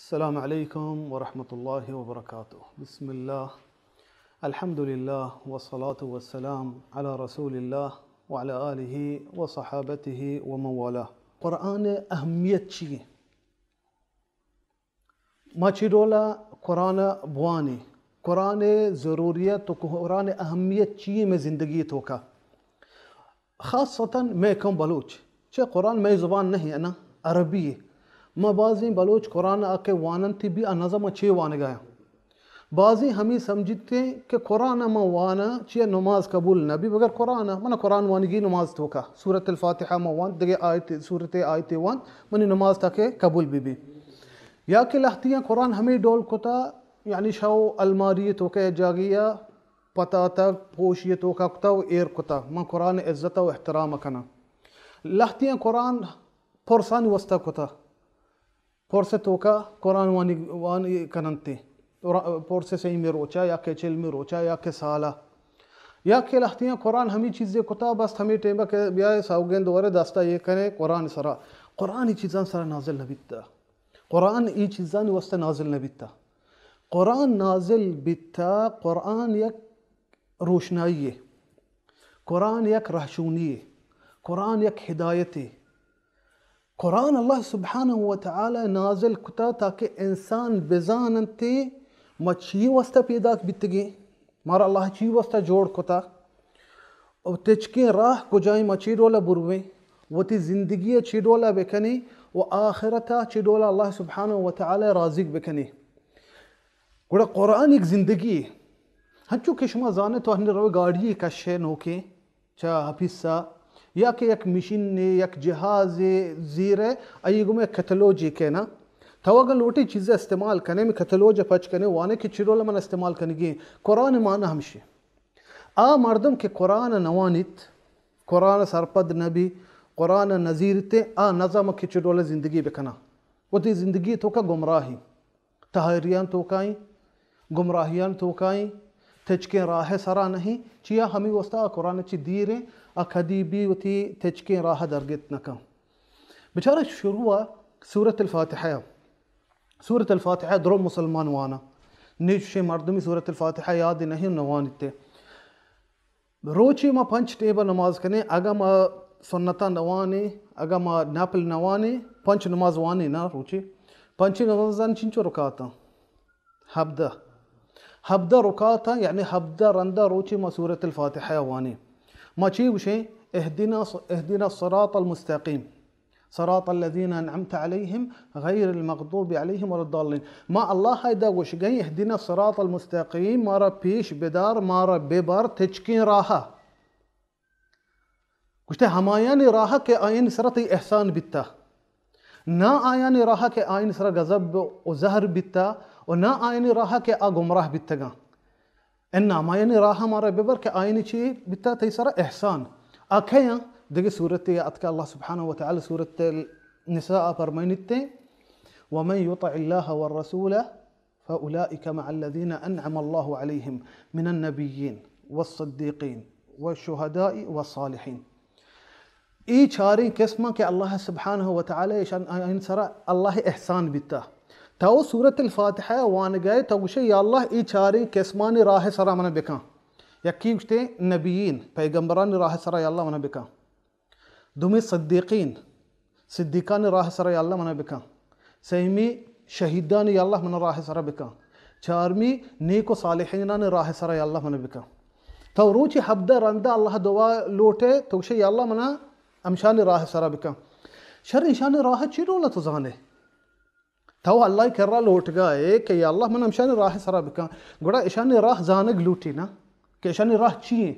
السلام علیکم ورحمۃ اللہ وبرکاتہ۔ بسم اللہ، الحمدللہ، والصلاة والسلام علی رسول اللہ وعلی آلہ وصحابتہ ومن والاه۔ قرآن اہمیت چی؟ ما چی ڈولا قرآن بوانی؟ قرآن ضروریت و قرآن اہمیت چی میں زندگی توکا؟ خاصتاً میں کم بلوچ، چہ قرآن میں زبان نہیں ہے نا، عربی ہے۔ ما بازیں بلوچ قرآن آ کہ واننتی بی آ نظم چے وانگایا۔ بازیں ہمیں سمجھتے کہ قرآن ما وانا چیا نماز قبول نہ بی بغیر قرآن۔ من قرآن وانگی نماز توکا، سورۃ الفاتحہ ما وان، دگہ آیت، سورت آیت وان، منی نماز تاکہ قبول بی بی۔ یا کہ لہتیاں قرآن ہمیں ڈول کتا، یعنی شو الماری توکا جاگیا پتاتگ، پوشی توکا کتا و ایر کتا، من قرآن عزت و احترام کناں۔ لہتیاں قرآن پرسانی واسطہ کتا، پرس توکا قرآن وانی، وانی کننتے۔ را-، پرس سیمی روچا یا کہ چلمی روچا یا کہ سالا۔ یا کہ لہتیاں قرآن ہمیں چیزے کتا، بس ہمیں ٹیمہ کہ بیائے سوگند ورے دستا یہ کنے قرآن سرا۔ قرآن ای چیزان سرا نازل نبیتا۔ قرآن ای چیزانی واسطہ نازل نبیتا۔ قرآن نازل بیتا، قرآن یک روشنائی ہے، قرآن یک رہشونی ہے، قرآن یک ہدایت ہے۔ قرآن اللہ سبحانہ و تعالی نازل کتا تاکہ انسان بزاننتے ما چی واسطہ پیداک بیتگیں، مارا اللہ چی واسطہ جوڑ کتا، و تچکیں راہ کجائیں، ما چی ڈولا برویں، وتی زندگی چی ڈولا بکنیں و آخرتا چی ڈولا اللہ سبحانہ و تعالی راضی بکنیں۔ گڑا قرآن یک زندگی ہے۔ ہنچو کہ شما زانے تو ہنی روے گاڑی کشے نوکیں چا حفیظا یا کہ یک مشین، یک جہاز زیر، ای گمے کتلوجی کہنا۔ تو اگر لوٹے چیز استعمال کنے، میں کتلوج پچ کنے، وانے کہ چی ڈول من استعمال کنگی۔ قرآن معنی ہمشی۔ آ مردم کہ قرآن نوانیت، قرآن سرپد نبی، قرآن نزیرتے، آ نظام کہ چی ڈول زندگی بکنا۔ وتی زندگی توکا گمراہی۔ تہاریان توکائیں، گمراہیان توکائیں، تچکیں راہ سرا نہیں، چیا ہمیں واسطہ آ قرآن چی دیریں، آ کدی بھی وتی تچکیں راہ درگت نکن۔ بچارے شروع سورت الفاتحہ۔ سورت الفاتحہ درو مسلمان وانا۔ نیچے مردمی سورت الفاتحہ یاد نہیں نوانیتے۔ روچے ما پنچ ٹیبہ نماز کنیں، اگاں ما سنتاں نہ وانیں، اگاں ما نپل نہ وانیں، پنچ نماز وانیں نا روچے۔ پنچیں نمازاں چنچو رکعتاں؟ ہبدہ۔ ہبدہ رکعتاں، یعنی ہبدہ رندا روچے ما سورۃ الفاتحہ وانیں۔ ما چی گوشیں؟ اہدنا، اہدنا الصراط المستقیم۔ صراط الذين أنعمت عليهم غير المغضوب عليهم ولا الضالين۔ ما اللہ ء ادا گوشگئیں، اهدنا الصراط المستقيم، مارا پیش بدار، مارا ببر تچکیں راہ ء۔ گوشتے، ہمایانی راہ کہ آیانی سرا تئی احسان بیتا، نا آیانی راہ کہ آیانی سرا غضب و زہر بیتا، و نا آیانی راہ کہ آ گمراہ بیتگاں۔ انا ہمایانی راہ مارا ببر کہ آیانی چی بیتا تئی سرا احسان۔ آ کئے آں؟ دگہ سورتے اتکا، اللہ سبحانہ و تعالی سورۃ النساء ء فرمائنیتے، ومن يطع الله والرسول فأولئك مع الذين أنعم الله عليهم من النبيين والصديقين والشهداء والصالحين۔ اے چاریں قسماں کہ اللہ سبحانہ و تعالی ایشان، آیان سرا اللہ احسان بیتا۔ تو سورۃ الفاتحہ وانگائے، تو گوشے، یا اللہ، اے چاریں قسمانی راہ سرا منا بکن۔ یکی گوشتے نبیین، پیغمبرانی راہ سرا یا اللہ منا بکن۔ دومی صدیقین، صدیقانی راہ سرا یا اللہ منا بکن۔ سیمی شہیدانی یا اللہ منا راہ سرا بکن۔ چارمی نیک و صالحینانی راہ سرا یا اللہ منا بکن۔ تو روچی ہبدہ رندا اللہ دعا لوٹے، تو گوشے، یا اللہ منا امشانی راہ سرا بکن۔ شر ایشانی راہ چی ڈولا تو زانے؟ تو اللہ کرا لوٹگا ہے کہ یا اللہ منا امشانی راہ سرا بکن۔ گڑا ایشانی راہ زانگ لوٹی نا، کہ ایشانی راہ چی ہیں؟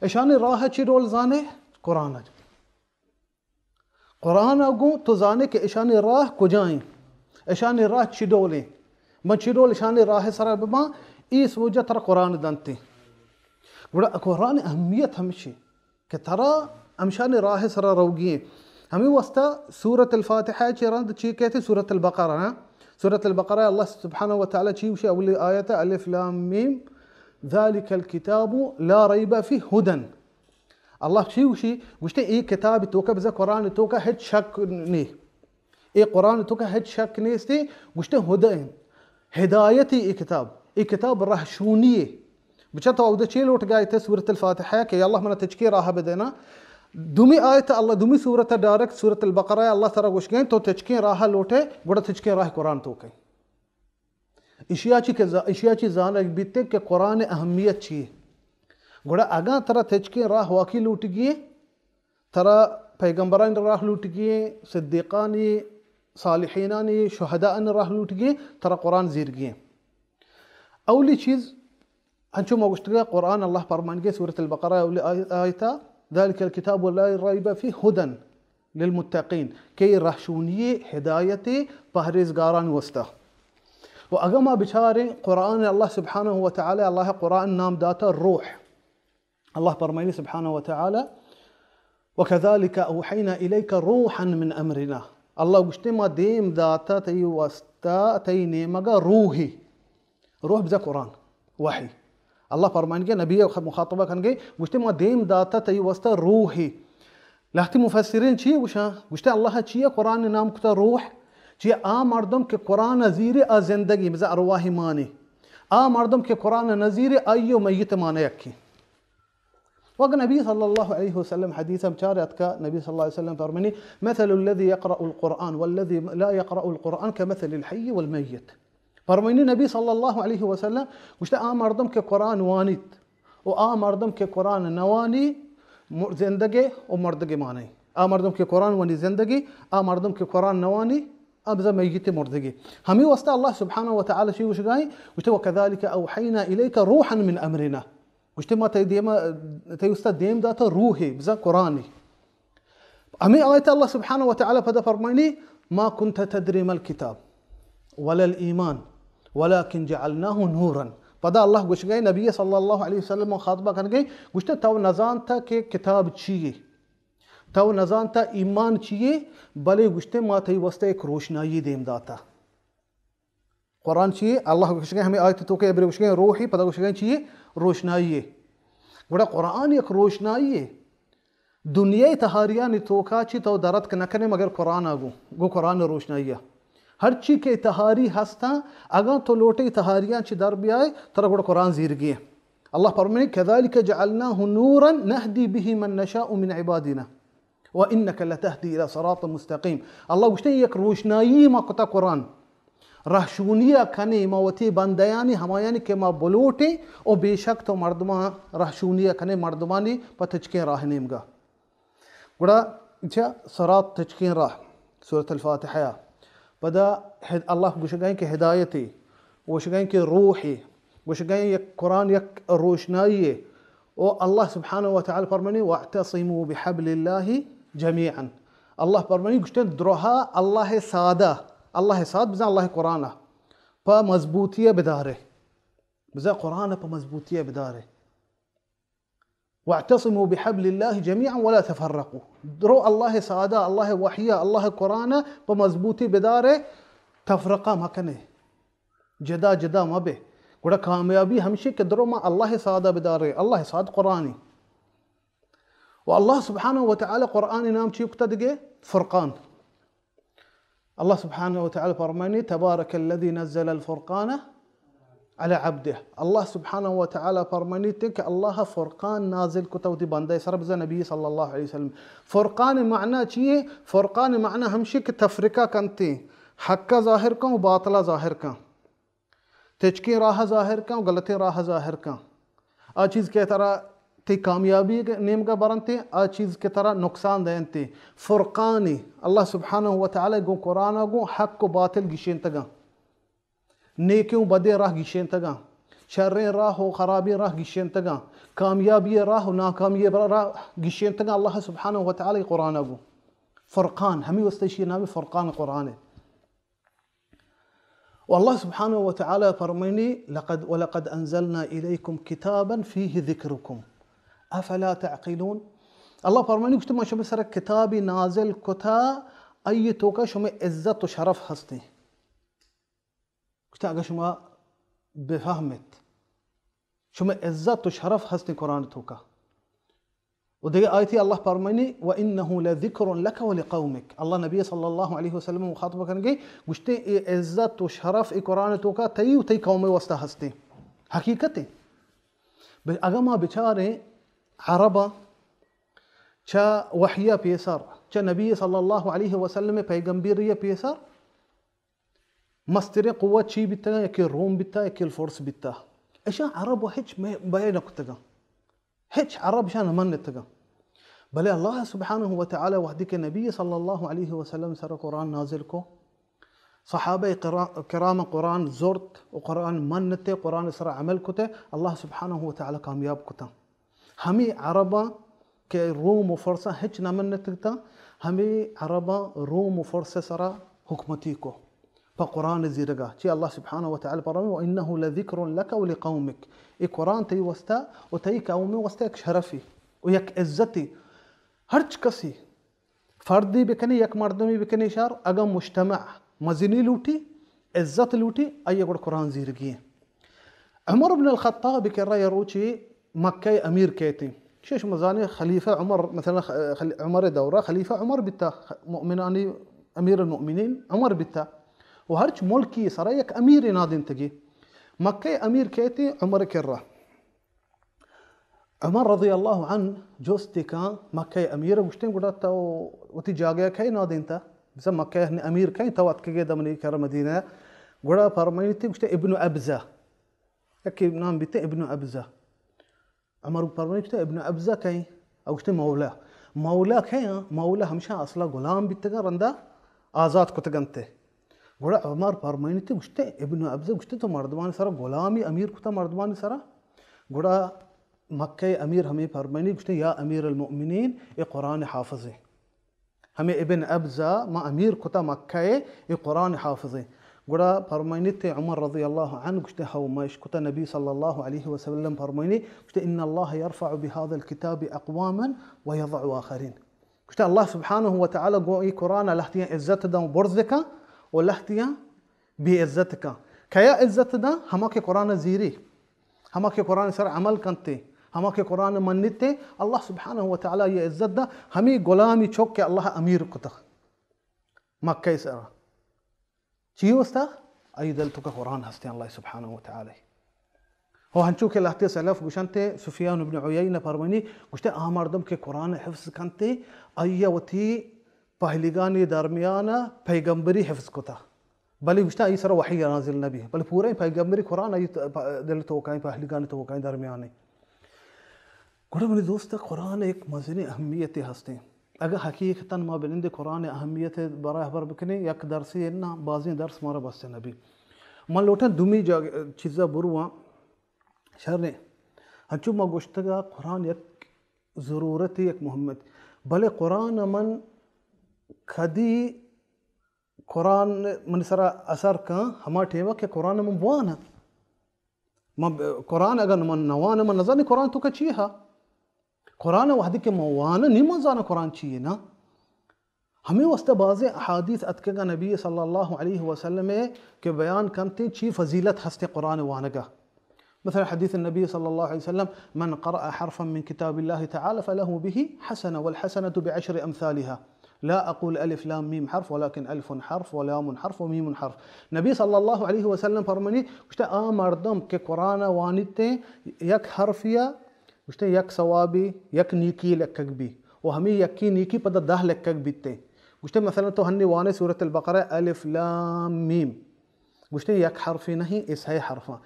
ایشانی راہ چی ڈول زانے؟ قرآن۔ قرآن ء گوں تو زانے کہ اشانی راہ کجائیں، اشانی راہ چی ڈولیں، من چی ڈول اشانی راہ سرا بباں، ای سوجہ ترا قرآن دنتے۔ گڑا قرآن اہمیت ہمشی کہ ترا ہمشانی راہ سرا روگی ہیں۔ ہمیں واسطہ سورۃ الفاتحہ چی رند چی کہتے؟ سورۃ البقرہ، ہاں؟ سورۃ البقرہ اللہ سبحانہ و تعالی چی گوشے؟ اولی آیت، الف لام میم، ذالک الکتاب لا ریب فیہ ہدی۔ اللہ چی گوشی؟ گوشتے، اے کتاب توکا، بزاں قرآن توکا ہچ شک نی۔ اے قرآن توکا ہچ شک نیستی، گوشتے ہدی ایں، ہدایتی اے کتاب، اے کتاب رہشونی اے۔ بچا تو اودے چے لوٹ گائے تے سورۃ الفاتحہ کہ یا اللہ منا تچکیں راہ بدینا۔ دومی آیت اللہ، دومی سورت ڈائریکٹ سورۃ البقرہ، اللہ ترا گوش گئے تو تچکیں راہ لوٹے، گڑا تچکیں راہ قرآن توکے۔ اشیا چی کہ ز-، اشیا چی زانگ بیتے کہ قرآن اہمیت چی اے۔ گڑا اگاں ترا تچکیں راہ واقعی لوٹگی ایں، ترا پیغمبرانی راہ لوٹگی ایں، صدیقانی، صالحینانی، شہداءانی راہ لوٹگی ایں، ترا قرآن زیرگی ایں۔ اولی چیز، ہنچو ما گوشتگا، قرآن اللہ پرمانگے سورۃ البقرہ اولی آی-، آیتا، ذلک الکتاب لا ریب فیہ ہدی للمتقین، کہ اے رہشونی، ہدایت پہریزگاران واسطہ۔ و اگاں ما بچاریں قرآن، اللہ سبحانہ و تعالی، اللہ قرآن نام داتا روح۔ اللہ پرمائنی سبحانہ و تعالی، وکذلک اوحینا الیک روحا من امرنا۔ اللہ گوشتے ما دیم داتا تئی واسطہ، تئی نیمگا روحی۔ روح بزاں قرآن، وحی۔ اللہ پرمائنگے نبی مخاطبہ کنگے، گوشتے ما دیم داتا تئی واسطہ روحی۔ لہتی مفسرین چی گوشاں؟ گوشتے اللہ چیا قرآن نام کتا روح؟ چیا آ مردم کہ قرآن زیرے آ زندگی، بزاں ارواحی مانی۔ آ مردم کہ قرآن نزیرے آئی و میت مانا یکی۔ وقت نبی صلی اللہ علیہ وسلم حدیث ہم چار اتکا، نبی صلی اللہ علیہ وسلم فرمانی، مثل الذي يقرأ القرآن والذي لا يقرأ القرآن كمثل الحي والميت۔ فرمانی نبی صلی اللہ علیہ وسلم گوشتے آ مردم کہ قرآن وانیت و آ مردم کہ قرآن نوانی، م-، زندگے و مردگے مانیں۔ آ مردم کہ قرآن وانی زندگی، آ مردم کہ قرآن نوانی، آ بزاں میت مردگی۔ ہمیں واسطہ اللہ سبحانہ و تعالی چی گوشگائیں؟ گوشتے وکذلک اوحینا الیک روحا من امرنا۔ گوشتے ما تئی دیما، تئی استا دیم داتا روحے، بزاں قرآنے۔ ہمیں آیت اللہ سبحانہ و تعالی پدا فرمائنی، ما كنت تدري ما الكتاب ولا الإيمان ولكن جعلناه نورا۔ پدا اللہ گوشگئے، نبی صلی اللہ علیہ وسلم مخاطبہ کنگئے، گوشتے تو نزانتا کہ کتاب چیے، تو نزانتا ایمان چیے، بلے گوشتے ما تئی واسطہ ایک روشنائی دیم داتا۔ قرآن چیے؟ اللہ گوشگئے ہمیں آیت توکے ابرے گوشگئے روحی، پدا گوشگئے چیے؟ روشنائی۔ گڑا قرآن یک روشنائی۔ دنیای تہاریانی توکا چی تو درتک نہ کنے مگر قرآن ء گوں، گوں قرآن ء روشنائی ء۔ ہرچی کہ تہاری ہستاں، اگاں تو لوٹے تہاریاں چی در بیائے، ترا گڑا قرآن زیرگی۔ اللہ فرمانی، كذلك جعلناه نورا نهدي به من نشاء من عبادنا وإنك لتهدي إلى صراط مستقيم۔ اللہ گوشتے، یک روشنائی ما کتا قرآن۔ رہشونی ء کنے ما وتی بندیانی، ہمایانی کہ ما بلوٹیں، و بے شک تو مردماں رہشونی ء کنے مردمانی پہ تچکیں راہ نیمگا۔ گڑا چہ صراط تچکیں راہ، سورۃ الفاتحہ ء۔ پدا ہد-، اللہ گوشگائیں کہ ہدایتے، گوشگائیں کہ روحے، گوشگائیں یک قرآن یک روشنائیے۔ و اللہ سبحانہ و تعالی فرمانی، واعتصموا بحبل اللہ جمیعا۔ اللہ فرمانی، گوشتے دروہا اللہ سادہ، اللہ ساد بزاں اللہ قرآن ء پہ مضبوطی ء بدارے۔ بزاں قرآن ء پہ مضبوطی ء بدارے۔ واعتصموا بحبل اللہ جمیعا ولا تفرقوا۔ درو اللہ سادہ، اللہ وحی ء، اللہ قرآن ء پہ مضبوطی بدارے، تفرقہ مکنے، جدا جدا مبے۔ گڑا کامیابی ہمشی کہ درو ما اللہ سادہ بدارے، اللہ ساد قرآنی۔ و اللہ سبحانہ و تعالی قرآن نام چی کتا دگے؟ فرقان۔ اللہ سبحانہ و تعالی فرمانی، تبارک الذی نزل الفرقان علی عبدہ۔ اللہ سبحانہ و تعالی فرمانی تے کہ اللہ فرقان نازل کتا وتی بندہ سر بزاں نبی صلی اللہ علیہ وسلم۔ فرقان معنی چیے؟ فرقان معنی ہمشی کہ تفرقہ کنتے، حق ظاہر کن و باطلہ ظاہر کن۔ تچکیں راہ ظاہر کن و غلطیں راہ ظاہر کن۔ آ چیز کہ ترا تئی کامیابی نیمگا برنتے، آ چیز کہ ترا نقصان دینتے۔ فرقانی اللہ سبحانہ و تعالی گوں قرآن گوں حق و باطل گشینتگاں۔ نیکیں و بدیں راہ گشینتگاں۔ شریں راہ و خرابیں راہ گشینتگاں۔ کامیابی راہ و ناکامی راہ گشینتگاں اللہ سبحانہ و تعالی قرآن گوں۔ فرقان، ہمیں واسطہ اشی نام فرقان قرآن ہے۔ و اللہ سبحانہ و تعالی فرمائنی، لقد، ولقد انزلنا الیکم کتابا فیہ ذکرکم افلا تعقلون۔ اللہ فرمائنی، گوشتے، ما شما سر کتابی نازل کتا، ای توکا شما عزت و شرف ہستیں۔ گوشتے، اگر شما بفہمت، شما عزت و شرف ہستیں قرآن توکا۔ و دگہ آیتی اللہ فرمائنی، وَإِنَّهُ لَذِكْرٌ لَكَ وَلِقَوْمِكَ۔ اللہ نبی صلی اللہ علیہ وسلم مخاطب کنگے، گوشتے اے عزت و شرف اے قرآن توکا تئی و تئی قوم واسطہ ہستے۔ حقیقت ہے۔ بل اگاں ما بچاریں عرباں چہ وحی پیسر، چہ نبی صلی اللہ علیہ وسلم پیغمبری پیسر، مستریں قوت چی بیتگاں؟ یکے روم بیتا، یکے الفرس بیتا۔ اشاں عرب و ہچ مہ-، بے نہ کتگاں۔ ہچ عرب اشاں نہ منتگاں۔ بلے اللہ سبحانہ و تعالی وحدی کہ نبی صلی اللہ علیہ وسلم سر قرآن نازل کو، صحابہ کرا-، کرام قرآن زرت و قرآن منتے، قرآن سر عمل کتے، اللہ سبحانہ و تعالی کامیاب کتاں۔ ہمے عرباں کہ روم و فرساں ہچ نہ منتگتاں، ہمے عرباں روم و فرس سرا حکمتی کو پہ قرآن زیرگا۔ چی اللہ سبحانہ و تعالی فرمائے، وَإِنَّهُ لَذِكْرٌ لَكَ وَلِقَوْمِكَ۔ اے قرآن تئی واسطہ و تئی قوم واسطہ یک شرفی و یک عزتی۔ ہرچ کسی فردی بکنی، یک مردمی بکنی شر، اگاں مجتمع مزنی لوٹی، عزت لوٹی، آئی گڑ قرآن زیرگی ہیں۔ عمر بن الخطاب کرا یا روچی مکہ امیر کہتے ہیں۔ شش مزانے خلیفہ عمر، مثلاً خ-، خل-، عمر دورہ خلیفہ عمر بیتا، خ-، مؤمنانی امیر المؤمنین عمر بیتا۔ و ہرچ ملکی سرا یک امیر نادینتگی۔ مکہ امیر کہتے ہیں عمر کرا۔ عمر رضی اللہ عنہ جست کاں مکہ امیر، گوشتیں گڑا تو وتی جاگہ کئے نادینتا؟ بزاں مکہ امیر کئے تو اتکگے دمنی کر مدینہ؟ گڑا فرمائنی تی گوشتے ابن ابزہ۔ یکی نام بیتے ابن ابزہ۔ عمر فرمائنی گوشتے ابن ابزہ کئے؟ او گوشتے مولا۔ مولا کئے؟ مولا ہمشہ اصلا غلام بیتگا، رندا آزاد کتگنتے۔ گڑا عمر پرمائنیتی گوشتے، ابن ابزہ گوشتے، تو مردمانی سرا غلامی امیر کتا مردمانی سرا؟ گڑا مکہ امیر ہمیں پرمائنی گوشتے، یا امیر المؤمنین، اے قرآن حافظ ہیں۔ ہمیں ابن ابزہ ما امیر کتا مکہ، اے قرآن حافظ ہیں۔ گڑا پرمائنیتی عمر رضی اللہ عنہ گوشتے، ہو ما اشکتا نبی صلی اللہ علیہ وسلم پرمائنی گوشتے، ان اللہ یرفع بهذا الكتاب اقواما ویضع آخرین۔ گوشتے اللہ سبحانہ و تعالی گوں اے قرآن لہتیاں عزت داں و برز کن و لہتیاں بے عزت کن۔ کیا عزت داں؟ ہما کہ قرآن زیری، ہما کہ قرآن سر عمل کنتے، ہما کہ قرآن منتے، اللہ سبحانہ و تعالی یہ عزت داں۔ ہمیں غلامی چوک کہ اللہ امیر کتہ مکہ سر۔ چی واسطہ؟ آئی دل توکا قرآن ہستیں اللہ سبحانہ و تعالی۔ ہو ہنچو کہ لہتے سلف گوشنتے، سفیان ابن عیینہ پرمانی گوشتے، آ مردم کہ قرآن حفظ کنتے، آئی وتی پہلیگانی درمیان پیغمبری حفظ کتا۔ بلے گوشتے آئی سر وحی نازل نبی۔ بلے پورا پیغمبری قرآن آئی ت-، پ-، دل توکا، پہلیگانی توکا درمیان۔ گڑا منی دوست، قرآن ایک مزنیں اہمیتے ہستیں۔ اگہ حقیقتاً ما بنندے قرآن اہمیت برای حبر بکنیں، یک درسی اناں، بازیں درس مارا بس نبی۔ من لوٹاں دومی جاگہ چیزا برواں۔ شریں۔ ہنچو ما گوشتگا قرآن یک ضرورت، یک مہمت۔ بلے قرآن من کدی قرآن من سرا اثر کن، ہما ٹیمہ کہ قرآن من بواناں۔ من ب-، قرآن اگر من نواناں، من نزانی قرآن توکا چی ہا۔ قرآن وحدی کہ من واناں، نی من زاناں قرآن چی ہے نا۔ ہمیں واسطہ بازیں احادیث اتکگا نبی صلی اللہ علیہ وسلم کہ بیان کنتے چی فضیلت ہستے قرآن وانگا۔ مثلاً حدیث النبی صلی اللہ علیہ وسلم، من قرأ حرفا من کتاب اللہ تعالی فلہ بہ حسنہ والحسنۃ بعشر امثالها۔ لا اقول الف لام میم حرف ولكن الف حرف ولام حرف ومیم حرف۔ نبی صلی اللہ علیہ وسلم فرمانی، گوشتے آ مردم کہ قرآن وانیتے یک حرفیا، گوشتے یک ثوابی، یک نیکی لکھگ بی۔ و ہمیں یکی نیکی پدا دہ لکھگ بیتے۔ گوشتے مثلاً تو ہنی وانے سورۃ البقرہ الف لام میم۔ گوشتے یک حرفی نہیں، اے سئے حرفاں۔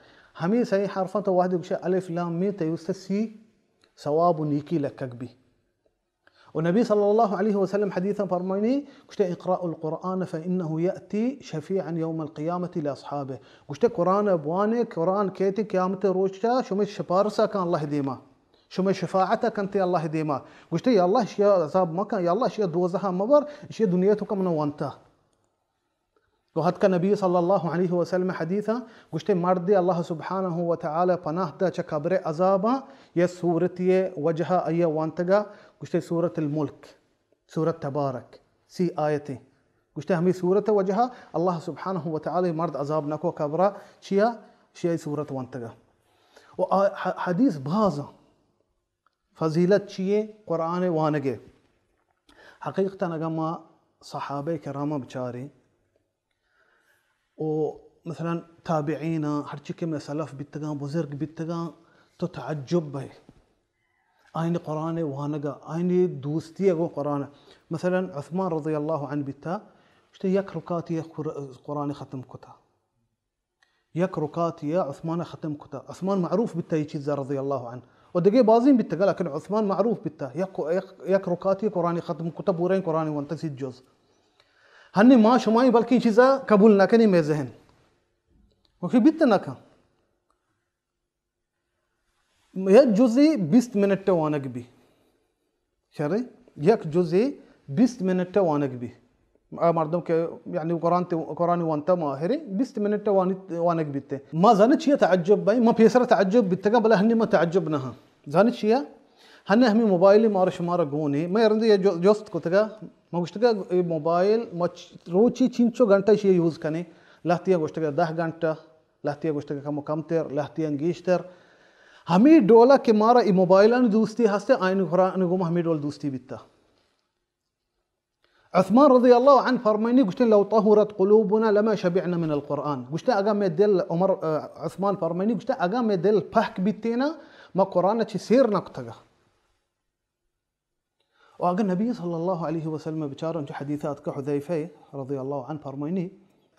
ہمیں سئے حرفاں تو وحدی گوشتے الف لام میم، تئی واسطہ سی ثواب و نیکی لکھگ بی۔ و نبی صلی اللہ علیہ وسلم حدیثاں فرمائنی، گوشتے، اقرأوا القرآن فإنه يأتي شفيعا يوم القيامة لأصحابه۔ گوشتے، قرآن بوانے، قرآن کہتے قیامت روچا شمے شپارسا کن اللہ دیما، شمے شفاعت کنتے اللہ دیما۔ گوشتے، یا اللہ، اشیا عذاب مکن، یا اللہ، اشیا دوزہا مبر، اشیا دنیا توکا من وانتا۔ و حتی نبی صلی اللہ علیہ وسلم حدیثا گوشتے، مردے اللہ سبحانہ و تعالی پناہ دا چہ قبر عذابا، یہ سورتی وجہا آیا وانتگا، گوشتے سورۃ الملک، سورۃ تبارک، سی آیتیں۔ گوشتے ہمیں سورت وجہا اللہ سبحانہ و تعالی مرد عذاب نکو قبرا، چیا؟ شیعی سورت وانتگا۔ و آ-، ح-، حدیث بازا۔ فضیلت چیے؟ قرآن وانگے۔ حقیقتاً اگر ما صحابہ کرام بچاریں، و مثلاً تابعین، ہرچی کہ میں سلف بیتگاں، بزرگ بیتگاں، تو تعجب بئے۔ آئین قرآن وانگا، آئین دوستی اگو قرآن۔ مثلاً عثمان رضی اللہ عنہ بیتا، گوشتے یک رکعتی قر-، قرآن ختم کتا۔ یک رکعتی عثمان ختم کتا۔ عثمان معروف بیتا یہ چیزا رضی اللہ عنہ۔ و دگے بازیں بیتگا، لیکن عثمان معروف بیتا۔ یک، یک، یک رکعتی قرآن ختم کتا، پورا قرآن وانتا سی جز۔ ہنی ما شمائی بلکہ چیزا قبول نہ کنی میں ذہن۔ وہ کہ بیت نہ کن۔ یک جزے بیست منٹ وانگ بی۔ شرے؟ یک جزے بیست منٹ وانگ بی۔ آ مردم کہ یعنی قرآن تے، قرآن وانتا ماہرے، بیست منٹ وانی، وانگ بیتے۔ ما زانے چیا تعجب بھائی، ما پیسر تعجب بیتگا، بلے ہنی ما تعجب نہ ہاں۔ زانے چیا؟ ہنی ہمیں موبائل مارا شمارا گونے۔ میں رندے یہ جو-، جست کتگا، ما گوشتگا اے موبائل ما چ-، روچی چینچو گھنٹہ شی یوز کنے۔ لہتیا گوشتگا دہ گھنٹہ، لہتیا گوشتگا کم و کم تر، لہتیا گیشتر۔ ہمیں ڈولا کہ مارا ای موبائلان دوستی ہستے، آئین قرآن گوما ہمیں ڈول دوستی بیتا۔ عثمان رضی اللہ عنہ فرمائنی گوشتے، "لو طهرت قلوبنا لما شبعنا من القرآن۔" گوشتے، اگا میں دل، عمر، آ، عثمان فرمائنی گوشتے، اگا میں دل پہک بیتینا، ما قرآن چی سیر نہ کتگا۔ و اگا نبی صلی اللہ علیہ وسلم بچارن چو حدیثات کا حذیفہ رضی اللہ عنہ فرمائنی،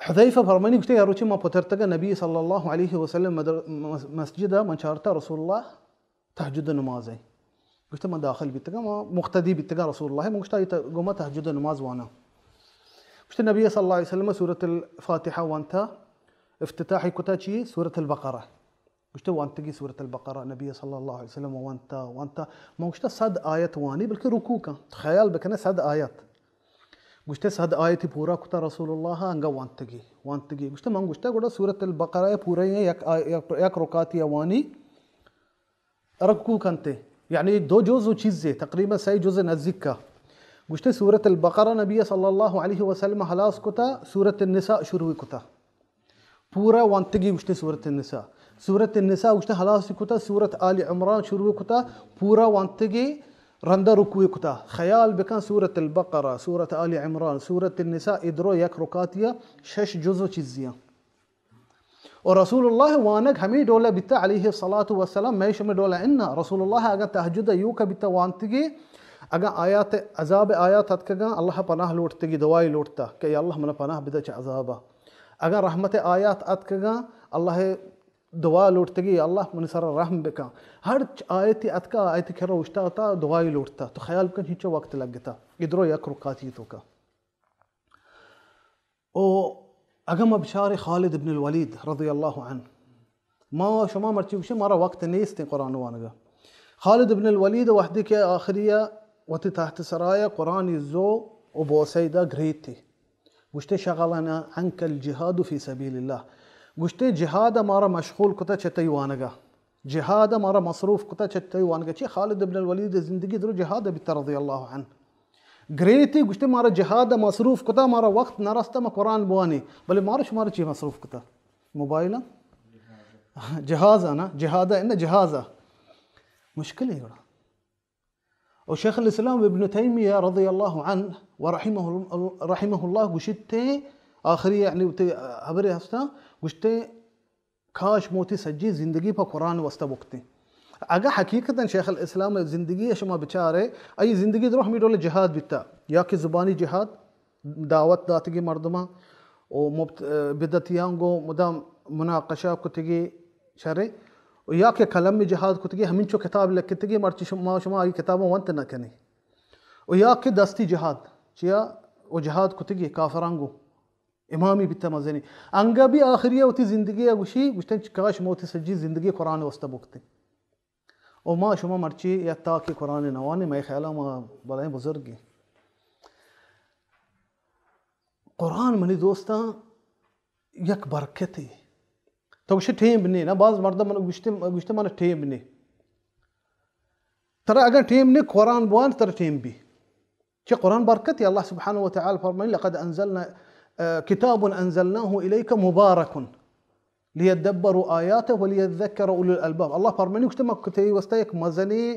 حذیفہ فرمائنی گوشتے، یا روچی ما پترتگا نبی صلی اللہ علیہ وسلم مدر-، مس-، مسجد من چارتا رسول اللہ تہجد نماز ایں۔ گوشتے، من داخل بیتگاں، من مقتدی بیتگاں رسول اللہ، من گوشتا، آئی ت-، گو ما تہجد نماز واناں۔ گوشتے، نبی صلی اللہ علیہ وسلم سورۃ الفاتحہ وانتا، افتتاحی کتا چی؟ سورۃ البقرہ۔ گوشتے، وانتگی سورۃ البقرہ، نبی صلی اللہ علیہ وسلم وانتا، وانتا۔ من گوشتا، صد آیت وانی، بلکہ رکوع کن۔ خیال بکنے، صد آیت۔ گوشتے، صد آیتی پورا کتا رسول اللہ، انگا وانتگی، وانتگی۔ گوشتے، من گوشتا، گوڑا سورۃ البقرہ پورا یک آ-، یک، یک رکعتی وانی، رکوع کنتے، یعنی دو جز و چیزے، تقریباً سئے جز نزدیک کا۔ گوشتے سورۃ البقرہ نبی صلی اللہ علیہ وسلم ہلاس کتا، سورۃ النساء شروع کتا۔ پورا وانتگی گوشتے سورۃ النساء۔ سورۃ النساء گوشتے ہلاس کتا، سورۃ آل عمران شروع کتا، پورا وانتگی رندا رکوع کتا۔ خیال بکن سورۃ البقرہ، سورۃ آل عمران، سورۃ النساء، ادرو یک رکعتیا شش جز و چیزیاں۔ و رسول اللہ وانگ ہمیں ڈولہ بیتا علیہ الصلاۃ والسلام، میں شمے ڈولہ انا۔ رسول اللہ اگاں تہجد یوکا بیتا وانتگی، اگاں آیات، عذاب آیات اتکگاں، اللہ پناہ لوٹتگی، دعائی لوٹتا کہ یا اللہ منا پناہ بدہ چہ عذابا۔ اگاں رحمت آیات اتکگاں، اللہ دعا لوٹتگی، اللہ من سر رحم بکن۔ ہر چ-، آیتی اتکا، آیتی کرا اوشتاتا، دعائی لوٹتا۔ تو خیال بکن ہنچو وقت لگتا۔ ادرو یک رکعتی توکا۔ او اگاں ما بچارے خالد ابن الولید رضی اللہ عنہ، ما شما مرچی گوشے مارا وقت نیست قرآن وانگا۔ خالد ابن الولید وحدی کہ آخری وتی تحت سرایا قرآن زو و بوسیدہ گریتی۔ گوشتے، "شغلنا عنک الجہاد فی سبیل اللہ۔" گوشتے، "جہاد مارا مشغول کتا چہ تئی وانگا۔ جہاد مارا مصروف کتا چہ تئی وانگا۔" چی خالد ابن الولید زندگی درو جہاد بیتا رضی اللہ عنہ۔ گریتی گوشتے، مارا جہاد ء مصروف کتا، مارا وقت نہ رستا ما قرآن بوانی، بلے مارا شمارا چی مصروف کتا؟ موبائل ء؟ جہاز ء نا، جہاد ء نہ، جہاز ء۔ مشکل ہے گڑا۔ اور شیخ الاسلام ابن تیمیہ رضی اللہ عنہ و رحمہ، رحمہ اللہ گوشتے، آخری یعنی تے حبرے ہستا، گوشتے، کاش موتی سجی زندگی پہ قرآن واسطہ بکتیں۔ اگہ حقیقتاً شیخ الاسلام زندگی شما بچارے، ای زندگی درو ہمی ڈول جہاد بیتا، یا کہ زبانی جہاد، دعوت داتگی مردماں و مبت-، بدعتیاں گو مدام مناقشہ کتگی شرے، و یا کہ قلم جہاد کتگی، ہمینچو کتاب لکھتگی، مرچی شما، شما آئی کتاب ونت نہ کنی۔ و یا کہ دستی جہاد، چیا و جہاد کتگی کافراں گو۔ امامی بیتا مزنی۔ انگا بھی آخری وتی زندگی ء گوشی، گوشتن، کاش ما وتی سجی زندگی قرآن واسطہ بکتیں۔ او ما شما مرچی یا تاکہ قرآن نوانے، مئے خیالا ما بلائیں بزرگیں۔ قرآن منی دوستاں یک برکتے۔ تو گوشے ٹیم نے، نا باز مردم من گوشتے، گوشتے من ٹیم نے۔ ترا اگر ٹیم نے قرآن بوان ترا ٹیم بھی۔ چہ قرآن برکت، اللہ سبحانہ و تعالی فرمائے، "لقد انزلنا، آ، کتاب انزلناه الیک مبارک لیدبروا آیاته ولیذکر اولو الالباب۔" اللہ فرمائے، گوشتے، ما تئی واسطہ یک مزنی،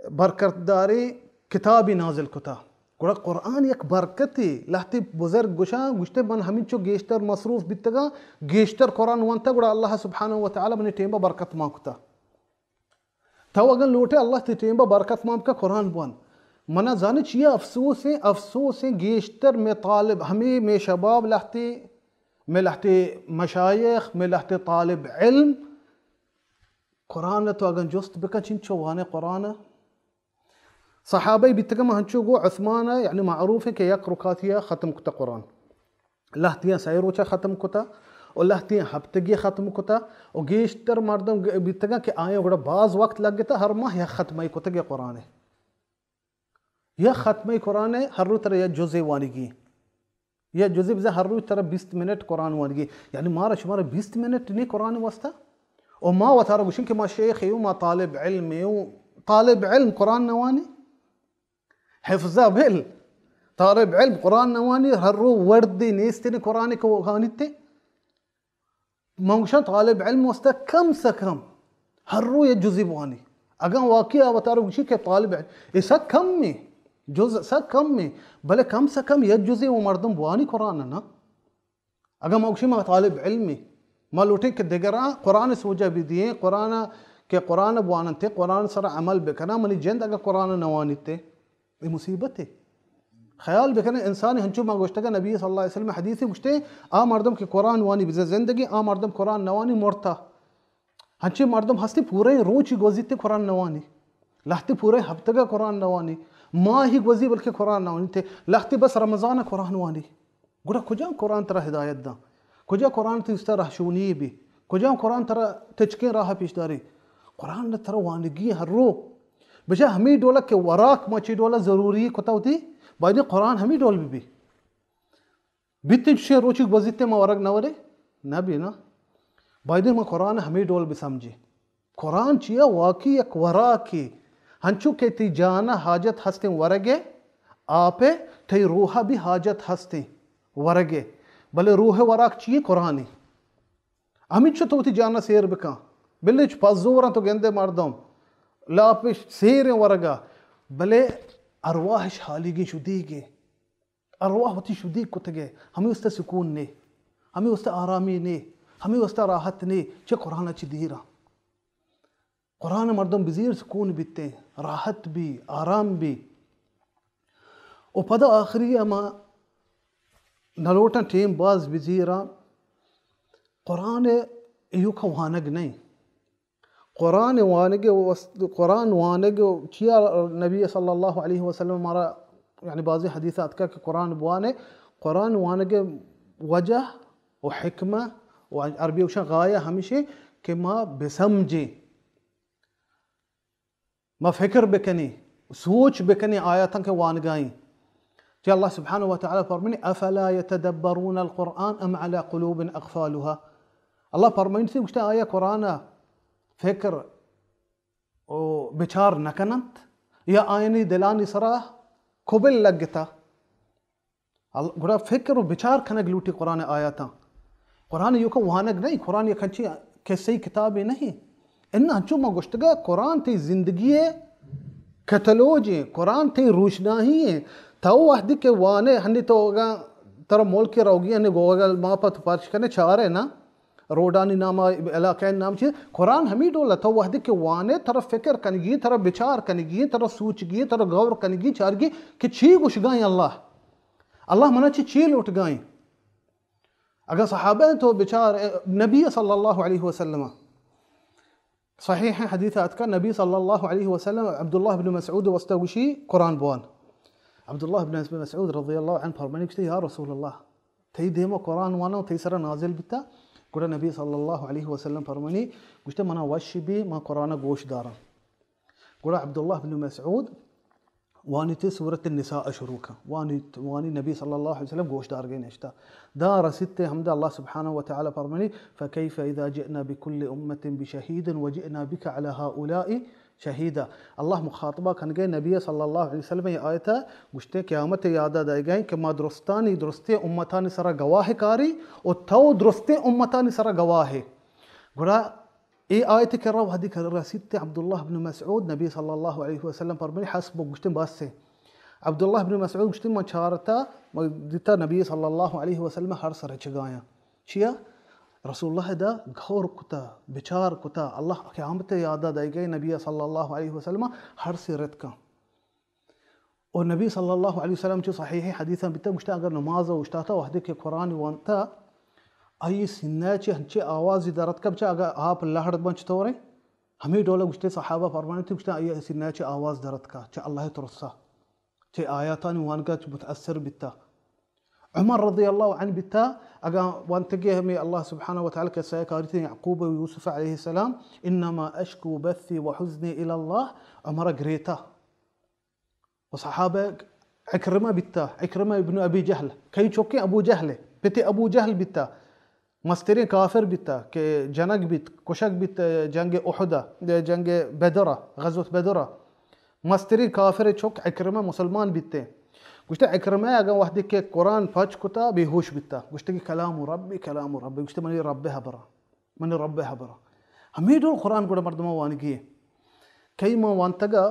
برکتداریں کتابے نازل کتا۔ گڑا قرآن یک برکتے۔ لہتے بزرگ گوشاں، گوشتے، من ہمینچو گیشتر مصروف بیتگاں، گیشتر قرآن وانتا، گڑا اللہ سبحانہ و تعالی منی ٹیمبا برکت مان کتا۔ تو اگن لوٹے اللہ تی ٹیمبا برکت مان بکا، قرآن بوان۔ منا زانے چیا افسوس ہیں، افسوس ہیں گیشتر میں طالب، ہمیں میں شباب لہتے، میں لہتے مشایخ، میں لہتے طالب علم، قرآن تو اگن جست بکن چنچو وانے قرآن۔ صحابہ بیتگم ہنچو گو عثمان، یعنی معروف ہے کہ یک رکاتیا ختم کتا قرآن۔ لہتیاں سئے روچا ختم کتا و لہتیاں ہپتگی ختم کتا و گیشتر مردم گ-، بیتگاں کہ آیاں گڑا باز وقت لگتا، ہر ماہ یک ختمہ کتگی قرآن۔ یک ختمہ قرآن ہر رو ترا یک جزے وانگی۔ یک جزے بزاں ہر روچ ترا بیست منٹ قرآن وانگی۔ یعنی مارا شمارا بیست منٹ نی قرآن واسطہ؟ و ما وتارا گوشن کہ ما شیخ ایو، ما طالب علم ایو۔ طالب علم قرآن نوانی؟ حفظہ بل۔ طالب علم قرآن نوانی، ہر رو وردی نیستین قرآن کو وانیتے۔ من گوشاں طالب علم واسطہ کم سے کم ہر رو یک جزے بوانی۔ اگاں واقعی آ وتارا گوشی کہ طالب علم، اے سک کم میں، جز سک کم میں، بلے کم سے کم یک جزے وہ مردم بوانی قرآن نا۔ اگاں ما گوشیں ما طالب علمیں، ما لوٹیں کہ دگراں قرآن سوجہ بدییں، قرآن کہ قرآن بواننتے، قرآن سر عمل بکناں، منی جند اگاں قرآن نوانیتے، اے مصیبتے۔ خیال بکنیں، انسان ہنچو ما گوشتگا، نبی صلی اللہ علیہ وسلم حدیث گوشتے، آ مردم کہ قرآن وانی بزے زندگی، آ مردم قرآن نوانی مرتا۔ ہنچیں مردم ہستی پورے روچی گوزیتے قرآن نوانی، لہتی پورے ہفتگا قرآن نوانی، ماہی گوزی بلکہ قرآن نوانی تے، لہتی بس رمضان قرآن وانی۔ گڑا کجام قرآن ترا ہدایت داں؟ کجا قرآن تئی استا رہشونی بی؟ کجام قرآن ترا تچکیں راہ پیش داری؟ قرآن ترا وانگی ہر رو۔ بجا ہمیں ڈولا کہ وراک ما چی ڈولا ضروری کتا ہوتی، باید قرآن ہمیں ڈول بی بی۔ بیت چشیں روچی گوزیت ما ورگ نہ ورے؟ نہ بی نا۔ باید ما قرآن ہمیں ڈول بسمجھیں۔ قرآن چیا؟ واقعی یک وراکے، ہنچو کہ تئی جان ء حاجت ہستیں ورگ ء آپ ء، تئی روح ء بھی حاجت ہستیں ورگ ء۔ بلے روح ء وراک چی؟ قرآن ء۔ ہمینچو تو وتی جان ء سیر بکن، بلے چ پزوراں تو گندے مردم لاپ سیریں ورگ ء، بلے ارواحش حالیگیں شدیگیں۔ ارواح وتی شدیگ کتگے، ہمے واسطہ سکون نے، ہمے واسطہ آرامی نے، ہمے واسطہ راحت نے، چہ قرآن چی دیراں۔ قرآن مردم بزیر سکون بیتے، راحت بی، آرام بی۔ و پدا آخری ہما نلوٹاں ٹیم باز بزیراں، قرآن ایوکا وانگ نہیں۔ قرآن وانگ ء وست-، قرآن وانگ ء چیا نبی صلی اللہ علیہ وسلم مارا، یعنی بعضی حدیث آتکا کہ قرآن بوانے، قرآن وانگ ء وجہ و حکمہ و عربی گوشن غایہ ہمیشی کہ ما بسمجھیں، ما فکر بکنیں، سوچ بکنیں آیاتاں کہ وانگائیں۔ کہ اللہ سبحانہ و تعالی فرمانی، افلا یتدبرون القرآن ام علی قلوب اقفالها۔ اللہ فرمانی سے گوشتے آیا قرآن فکر و بچار نکننت یا آیانی دلانی سرا کبل لگتا۔ ال-، گڑا فکر و بچار کنگ لوٹی قرآن آیاتاں۔ قرآن یوکا وانگ نہیں، قرآن یک انچی قصہی کتابے نہیں۔ ان انچو ما گوشتگا قرآن تی زندگی کتلوج ہیں، قرآن تی روشناہی ہیں۔ تو وحدی کہ وانے ہنی تو اگاں ترا ملک روگی ہنی گوگل ماپ تو پرچ کنے چارے نا، روڈانی نام، علاقہ نام چی، قرآن ہمی ڈول ہے۔ تو وحدی کہ وانے ترا فکر کنگی، ترا بچار کنگی، ترا سوچگی، ترا غور کنگی، چارگی کہ چی گوشگائیں اللہ۔ اللہ منا چی چی لوٹگائیں۔ اگر صحابہ تو بچار، نبی صلی اللہ علیہ وسلم صحیح حدیث آتکا، نبی صلی اللہ علیہ وسلم عبداللہ بن مسعود واسطہ گوشی قرآن بوان۔ عبداللہ بن مسعود رضی اللہ عنہ فرمانی گوشتے، یا رسول اللہ، تئی دیما قرآن وانا و تئی سرا نازل بیتا؟ گڑا نبی صلی اللہ علیہ وسلم فرمانی گوشتے، منا وش بی، من قرآن گوش دارم۔ گڑا عبداللہ بن مسعود وانیت سورت النساء شروع کن۔ وانیت، وانی نبی صلی اللہ علیہ وسلم گوش دارگے نشتا۔ دا رسیت ہمدا اللہ سبحانہ و تعالی فرمانی، فکیف اذا جئنا بکل امة بشہید وجئنا بک علی ہؤلاء شہیدا۔ اللہ مخاطبہ کنگے نبی صلی اللہ علیہ وسلم یہ آیت گوشتے قیامت یادہ دائے گئے کہ ما درستانی درستیں امتانی سرا گواہ کاری و تو درستیں امتانی سرا گواہ۔ گڑا اے آیت کرا وہدی کہ رسیت عبداللہ بن مسعود، نبی صلی اللہ علیہ وسلم فرمانی، حسبک، گوشتے بس ایں۔ عبداللہ بن مسعود گوشتے، من چارتا، من دیتا نبی صلی اللہ علیہ وسلم ہر سر چگایا۔ چیا؟ رسول اللہ دا غور کتا، بچار کتا، اللہ قیامت یادا دائیگئے، نبی صلی اللہ علیہ وسلم ہر سر رتکا۔ اور نبی صلی اللہ علیہ وسلم چو صحیح حدیثاں بیتا، گوشتا اگر نماز اوشتاتا وہدے کہ قرآن وانتا، آئی سینہ چہ ہنچے آوازی درت کب چا اگر آپ لہڑ بنچ تورے، ہمیں ڈولا گوشتے صحابہ فرمانی تھی، گوشتا آئی سینہ چہ آواز درت کا، چہ اللہ ترسا، چہ آیاتانی وانگا چہ متاثر بیتا۔ عمر رضی اللہ عنہ بیتا، اگاں وانتگے ہمیں اللہ سبحانہ و تعالی قصہ کاری تھی یعقوب و یوسف علیہ السلام، انما اشکو بثی و حزنی الی اللہ، عمر گریتا۔ و صحابہ عکرمہ بیتا، عکرمہ ابن ابی جہل، کئی چکے ابو جہل، پتے ابو جہل بیتا، مستریں کافر بیتا کہ جنگ بیت، کشگ بیت جنگ احد، جنگ بدر، غزوت بدر۔ مستریں کافر چک عکرمہ مسلمان بیتے۔ گوشتے عکرمہ اگاں وہدے کہ قرآن پچ کتا بے ہوش بیتا۔ گوشتے کہ کلام ربی، کلام ربی۔ گوشتے منی رب ہبرا، منی رب ہبرا۔ ہمیں ڈول قرآن گوڑا مردمہ وانگی۔ کئی ما وانتگا،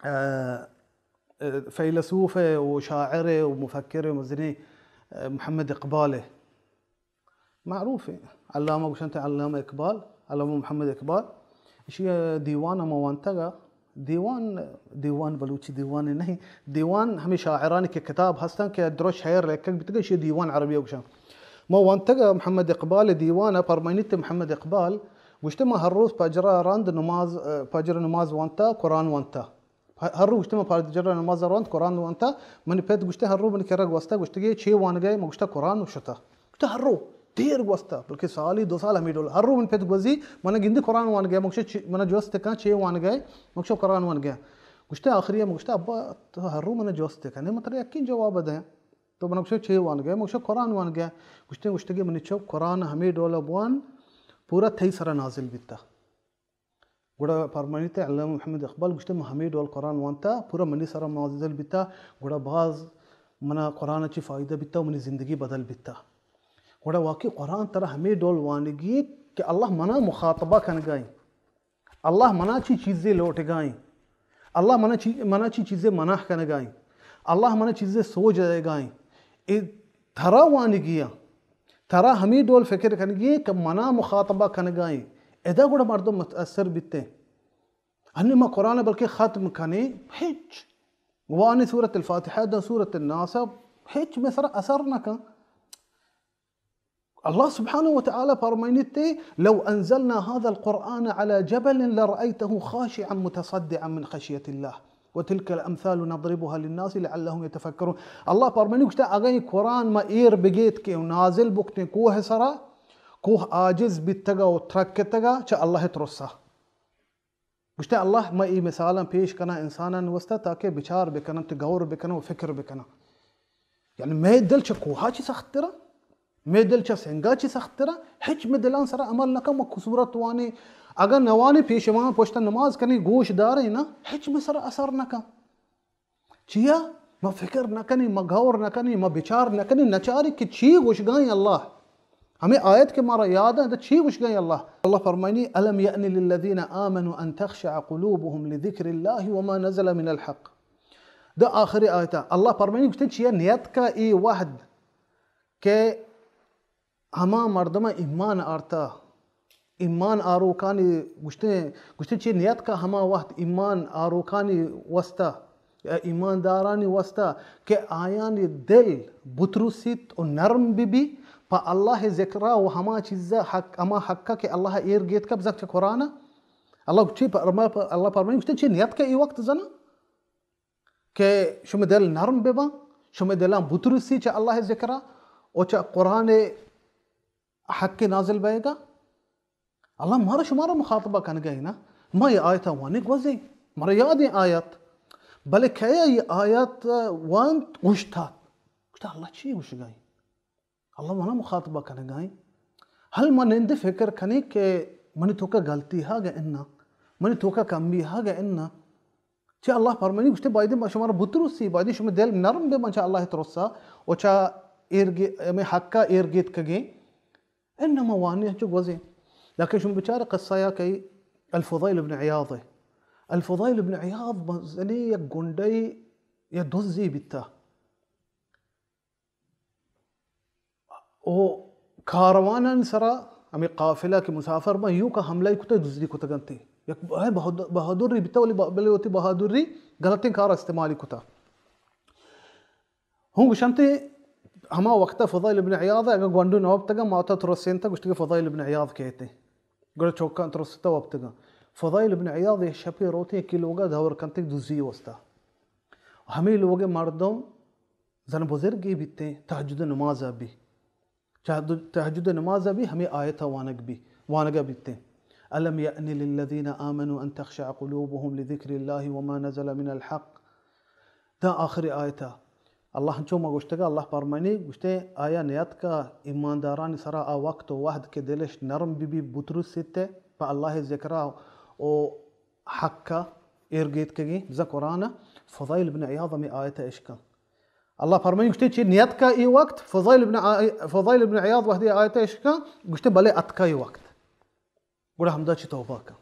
آ، آ، فیلسوف ہے و شاعر ہے و مفکر ہے مزنی، آ، محمد اقبال ہے۔ معروف ہے۔ علامہ گوشنت علامہ اقبال، علامہ محمد اقبال۔ اشی دیوان ہم وانتگا۔ دیوان، دیوان بلوچی دیوان نہیں۔ دیوان ہمیں شاعران کے کتاب ہستن کہ درو شعر لکھک بیتگا، اشی دیوان عربی گوشن۔ ما وانتگا محمد اقبال دیوان پرمائنیت محمد اقبال گوشتے، ما ہر روز پجرا راند نماز، پجر نماز وانتا، قرآن وانتا۔ ہر رو گوشتے، من پجر نماز روانت، قرآن وانتا۔ منی پت گوشتے، ہر رو منی کرا گوستا، گوشتے کہ چے وانگئے؟ من گوشتا قرآن و شتا۔ گوشتے ہر رو دیر گوستا، بلکہ سالی دو سال ہمیں ڈول۔ ہر رو منی پت گوزی، من گندی قرآن وانگئے، من گوشتا چے، من جوست کن چے وانگئے؟ من گوشتا قرآن وانگئے۔ گوشتے آخری من گوشتا، ابا تو ہر رو من جوست کنے، من ترا یقین جواب دیں۔ تو من گوشتا چے وانگئے؟ من گوشتا قرآن وانگئے۔ گوشتے، گوشتے کہ منی چک قرآن ہمیں ڈول بوان پورا تئی سرا نازل بیتا۔ گڑا پرمائنیت علامہ محمد اقبال گوشتے، من ہمے ڈول قرآن وانتا، پورا منی سرا نازل بیتا، گڑا باز منا قرآن چی فائدہ بیتا و منی زندگی بدل بیتا۔ گڑا واقعی قرآن ترا ہمے ڈول وانگی کہ اللہ منا مخاطبہ کنگائیں، اللہ منا چی چیزے لوٹگائیں، اللہ منا چی، منا چی چیزے منع کنگائیں، اللہ منا چیزے سوج دئیگائیں۔ اے ترا وانگی ایں۔ ترا ہمے ڈول فکر کنگی ایں کہ منا مخاطبہ کنگائیں۔ ادا گڑا مردم متاثر بیتے۔ ہنی ما قرآن بلکہ ختم کنیں، ہچ۔ وانی سورة الفاتحہ داں سورة الناس، ہچ میں سر اثر نہ کن۔ اللہ سبحانہ و تعالی فرمائنیتے، لو انزلنا هذا القرآن على جبل لرأيته خاشعا متصدعا من خشية الله وتلك الأمثال نضربها للناس لعلهم يتفكرون۔ اللہ فرمانی گوشتا، اگر یہ قرآن ما ایر بگیت کہ نازل بکتیں کوہ سرا، کوہ عاجز بیتگا و ترکتگا چہ اللہ ترسا۔ گوشتا، اللہ ما ای مثالاں پیش کنا انسانان واسطہ تاکہ بچار بکنن، تو غور بکنن و فکر بکنن۔ یعنی مئے دل چہ کوہا چی سخت ترا؟ مئے دل چہ سنگا چی سخت ترا؟ ہچ مئے دلان سرا عمل نہ کن، ما کسورت وانی، اگاں نوانی پیشوان پشت نماز کنی گوش دارے نا، ہچ مئے سرا اثر نہ کن۔ چیا؟ ما فکر نہ کنی، ما غور نہ کنی، ما بچار نہ کنی، نچاری کہ چی گوشگائیں اللہ۔ ہمیں آیت کہ مارا یاد ہے، تو چی گوشگائیں اللہ؟ اللہ فرمائنی، الم یأن للذین آمنوا ان تخشع قلوبهم لذکر اللہ وما نزل من الحق۔ دو آخری آیتا اللہ فرمانی گوشتے، چیا نیت کا ای وحد کہ ہما مردم ایمان آرتا، ایمان آروکانی گوشتے، گوشتے چی نیت کا ہما وحد ایمان آروکانی واسطہ یا ایماندارانی واسطہ کہ آیانی دل بترسیت و نرم ببی پہ اللہ ذکرا و ہما چیزا حق، ہما حقا کہ اللہ ایر گیت کا بزک چہ قرآن۔ اللہ چی پر-، اللہ فرمانی گوشتے چی نیت کا ای وقت زنا کہ شمئے دل نرم بباں، شمئے دلاں بترسی چہ اللہ ذکرا و چہ قرآن حق نازل بئیگا۔ اللہ مارا شمارا مخاطبہ کنگا ہے نا۔ ما یہ آیت وانی گوزیں، مارا یاد ہیں آیت۔ بلے کیا یہ آیت وانت گوشتا؟ گوشتا اللہ چی گوشگا ہے؟ اللہ منا مخاطبہ کنگائیں۔ ہل ما نند فکر کنی کہ منی توکا غلطی ہا گا انا، منی توکا کمی ہا گا انا۔ چہ اللہ فرمانی گوشتے، بایدیں ما شمارا بترسی، بایدیں شما دل نرم بے من چہ اللہ ترسا و چہ ایرگی-، ہمیں حقا ایر گیت کگیں۔ انا ما وانی ہنچو گوزیں۔ لکن شما بچار قصہ یا کہ الفضیل ابن عیاض ہے۔ الفضیل ابن عیاض مزنی یک گنڈے یا دزی بیتا۔ او کاروانانی سرا، ہمیں قافلہ کہ مسافر باں، ایوکا حملہ کتا، دزی کتگنتی۔ یک بہ-، بہاد-، بہادری بیتا، ولی بہ-، بلے وتی بہادری غلطیں کار استعمالی کتا۔ ہوں گوشنتی، ہما وقت فضیل ابن عیاض اگہ گونڈو نواب تگا ماتا ترسینتا، گوشتی کہ فضیل ابن عیاض کہتے۔ گڑا چوکاں ترستا وپتگا۔ فضیل ابن عیاض یہ شپے روتے کہ لوگا دور کنتے دزی وستا۔ ہمیں لوگ مردم زن بزرگی بیتیں، تہجد نماز بی۔ تہجد، تہجد نماز بی، ہمیں آیت وانگ بی، وانگا بیتیں۔ الم یأن للذین آمنوا ان تخشع قلوبهم لذکر اللہ وما نزل من الحق۔ دا آخری آیتا۔ اللہ ہنچو ما گوشتگا، اللہ پرمانی گوشتے، آیا نیاتکا ایماندارانی سرا آ وقت و وحد کہ دلش نرم بی بی بترسیتے پہ اللہ ذکرا و حقا ایر گیتکگی، بزاں قرآن۔ فضیل بن عیاض ہمیں آیت اشکا۔ اللہ فرمائیں گوشتے، چی نیتکا ای وقت؟ فضیل ابن عی-، فضیل ابن عیاض وحدی آیت اشکا، گوشتے، بلے اتکا ای وقت۔ گڑا ہمدا چی توبہ کن۔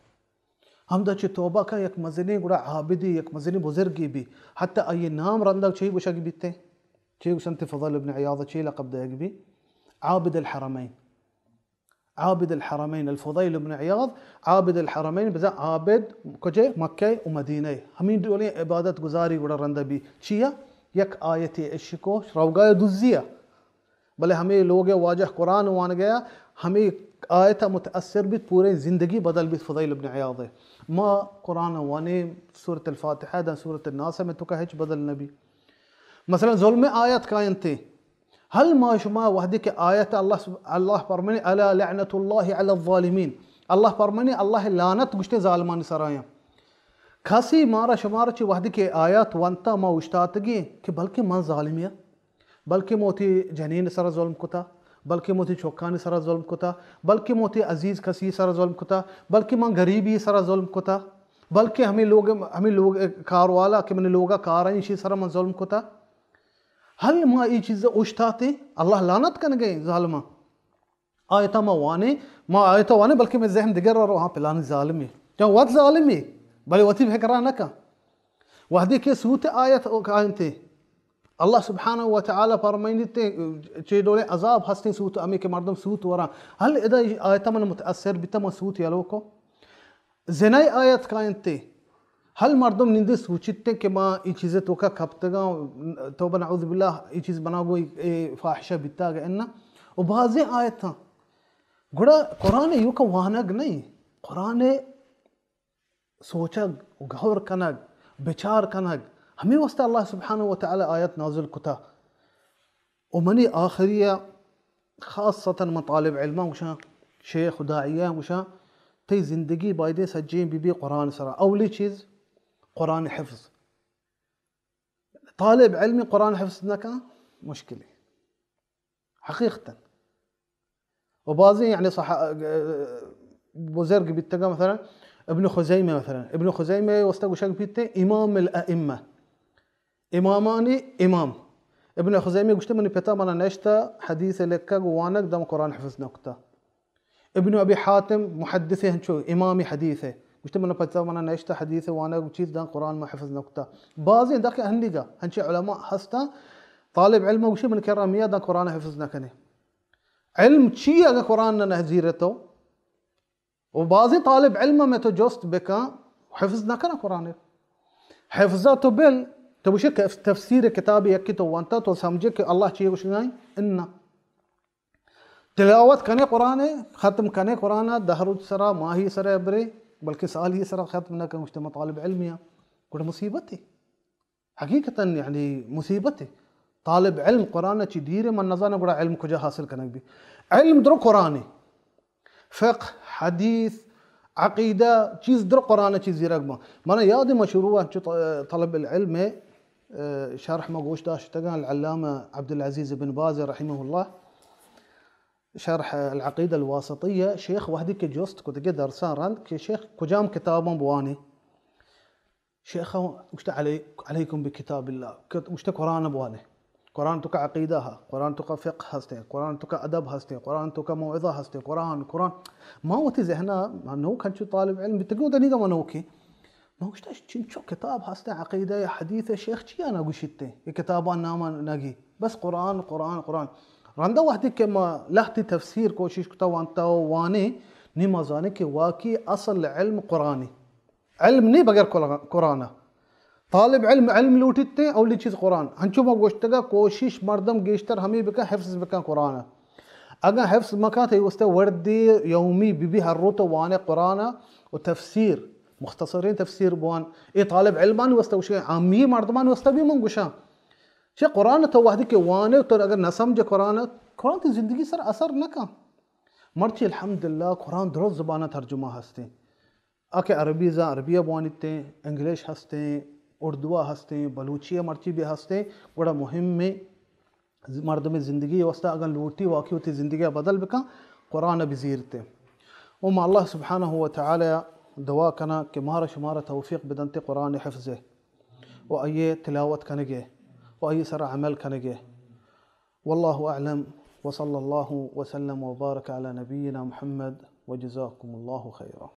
ہمدا چی توبہ کن، یک مزنیں گڑا عابدی، یک مزنیں بزرگی بی۔ حتی آئی نام رندا چی گوشگ بیتے؟ چی گوشنت فضیل ابن عیاض، چی لقب دیگ بی؟ عابد الحرمین۔ عابد الحرمین، الفضیل ابن عیاض، عابد الحرمین، بزاں عابد کجے؟ مکہ و مدینہ۔ ہمیں ڈولیں عبادت گزاری گڑا رندہ بی۔ چیا؟ یک آیتی اشکو روگا دزیا۔ بلے ہمیں لوگ واجہ قرآن وان گیا، ہمیں آیت متاثر بیت، پورے زندگی بدل بیت فضیل ابن عیاض۔ ما قرآن وانے، سورۃ الفاتحہ داں سورۃ الناس میں تو کا ہچ بدل نبی۔ مثلاً ظلم آیت کاینتے۔ ہل ما شما وحدی کہ آیت اللہ سب-، اللہ فرمانے، الا لعنت اللہ علی الظالمین۔ اللہ فرمانے، اللہ لعنت گوشتے ظالمانی سرایاں۔ کسی مارا شمارا چی وحدی کہ آیات وانتا ما اشتاتگی کہ بلکہ من ظالمیا، بلکہ موتی جنین سر ظلم کتا، بلکہ موتی چوکانی سر ظلم کتا، بلکہ موتی عزیز کسی سر ظلم کتا، بلکہ من غریبی سر ظلم کتا، بلکہ ہمیں لوگ، ہمیں لوگ کاروالا کہ من لوگا کارائیں شی سر من ظلم کتا۔ ہل ما ای چیز اوشتاتے، اللہ لعنت کنگے ظالماں۔ آیتا ما وانے، ما آیتا وانے، بلکہ میں ذہن دگر رو، ہاں، پلانی ظالمی۔ جان وت ظالمی، بلے وتی فکرا نہ کن۔ وحدی کہ سوت آیت کاینتے، اللہ سبحانہ و تعالی فرمائنیتے، چے ڈولیں عذاب ہستیں سوت، ہمیں کہ مردم سوت ورا۔ ہل ادا آیتا من متاثر بیتا، من سوت یلو کو۔ زنای آیت کاینتے۔ ہل مردم نندے سوچیتے کہ ما ای چیز توکا کپتگاں، توبہ نعوذ باللہ، ای چیز بنا گو ای فاحشہ بیتاگ انا۔ و بازیں آیتاں۔ گڑا قرآن یوکا وانگ نہیں۔ قرآن سوچگ و غور کنگ، بچار کنگ، ہمیں واسطہ اللہ سبحانہ و تعالی آیت نازل کتا۔ و منی آخری ء خاصتاً من طالب علماں گوشاں، شیخ و داعیاں گوشاں، تئی زندگی بایدیں سجیں بی بی قرآن سرا۔ اولی چیز قرآن حفظ۔ طالب علم قرآن حفظ نہ کن، مشکلی۔ حقیقتاً۔ و بازیں یعنی صح-، بزرگ بیتگا، مثلاً ابن خزیمہ، مثلاً ابن خزیمہ واسطہ گوشگ بیتے امام الائمہ، امامانی امام۔ ابن خزیمہ گوشتے، منی پتا منا نشتا حدیث لکھگ و وانگ، دم قرآن حفظ نکتا۔ ابن ابی حاتم محدث ہنچو امام حدیث ہے، گوشتے، من پتا منا نشتا حدیث وانگ و چیز، دم قرآن ما حفظ نکتا۔ بازیں دکہ ہنیگا ہنچے علماء ہستا، طالب علم گوشے، من کرا میا، دم قرآن حفظ نکنے۔ علم چی اگہ قرآن نہ نہ زیرے تو؟ و بازیں طالب علم میں تو جست بکن، حفظ نہ کنا قرآن۔ حفظہ تو بل، تو گوشے کہ تفسیر کتاب یکی تو وانتا، تو سمجھے کہ اللہ چی گوشگائیں؟ انا۔ تلاوت کنے قرآن، ختم کنے قرآن، دہ روچ سرا، ماہی سرا برے، بلکہ سالی سرا ختم نہ کن، گوشتے ما طالب علمی ہاں۔ گڑا مصیبت ہے۔ حقیقتاً یعنی مصیبت ہے۔ طالب علم قرآن چی دیر ہے، من نزاناں گڑا علم کجا حاصل کنگ بی۔ علم درو قرآن ہے۔ فقہ، حدیث، عقیدہ، چیز درو قرآن چی زیرگ ما۔ من یاد ہے ما شروع چو ط-، طلب العلم ہے، اه، شرح ما گوش داشتگاں العلامہ عبدالعزیز بن باز رحمہ اللہ، شرح العقیدہ الواسطیہ، شیخ وحدی کہ جست کتگے درساں رند کہ شیخ کجام کتاباں بوانے؟ شیخ گوشت، علی-، علیکم بکتاب اللہ، کہ گوشت قرآن بوانے۔ قرآن توکا عقیدہ ہا، قرآن توکا فقہ ہستے، قرآن توکا ادب ہستے، قرآن توکا موعظہ ہستے، قرآن، قرآن۔ ما وتی ذہنا نوک ہنچو طالب علم بیتگوں، دنیگا ما نوکیں۔ ما گوشتا، چنچو کتاب ہستے، عقیدہ حدیث شیخ چیا نہ گوشیتے، یہ کتابان نام نگی، بس قرآن، قرآن، قرآن۔ رندا وہدی کہ ما لہتی تفسیر کوشش کتا وانتا و وانے، نی ما زانے کہ واقعی اصل علم قرآنی۔ علم نی بغیر قرآن، قرآن۔ طالب علم علم لوٹیتے، اولی چیز قرآن۔ ہنچو ما گوشتگا، کوشش مردم گیشتر ہمیں بکن، حفظ بکن قرآن۔ اگاں حفظ مکن، تئی واسطہ وردی یومی بی بی، ہر رو تو وانے قرآن و تفسیر، مختصریں تفسیر بوان۔ اے طالب علمانی واسطہ گوشاں، عامی مردمانی واسطہ بھی من گوشاں۔ چہ قرآن تو وہدی کہ وانے تو اگر نہ سمجھے قرآن، قرآن تئی زندگی سر اثر نہ کن۔ مرچی الحمدللہ قرآن درست زبانہ ترجمہ ہستیں۔ آ کہ عربی زان، عربی بوانیتیں، انگلش ہستیں، اردو ہستیں، بلوچی مرچی بھی ہستیں، گڑا مہمیں مردم زندگی واسطہ اگاں لوٹی واقعی وتی زندگی بدل بکن، قرآن بزیرتے۔ و ما اللہ سبحانہ و تعالی دعا کنا کہ مارا شمارا توفیق بدنتے قرآن حفظ و آئی تلاوت کنگے و آئی سر عمل کنگے۔ واللہ اعلم، وصلی اللہ وسلم وبارک علی نبینا محمد، وجزاکم اللہ خیرا۔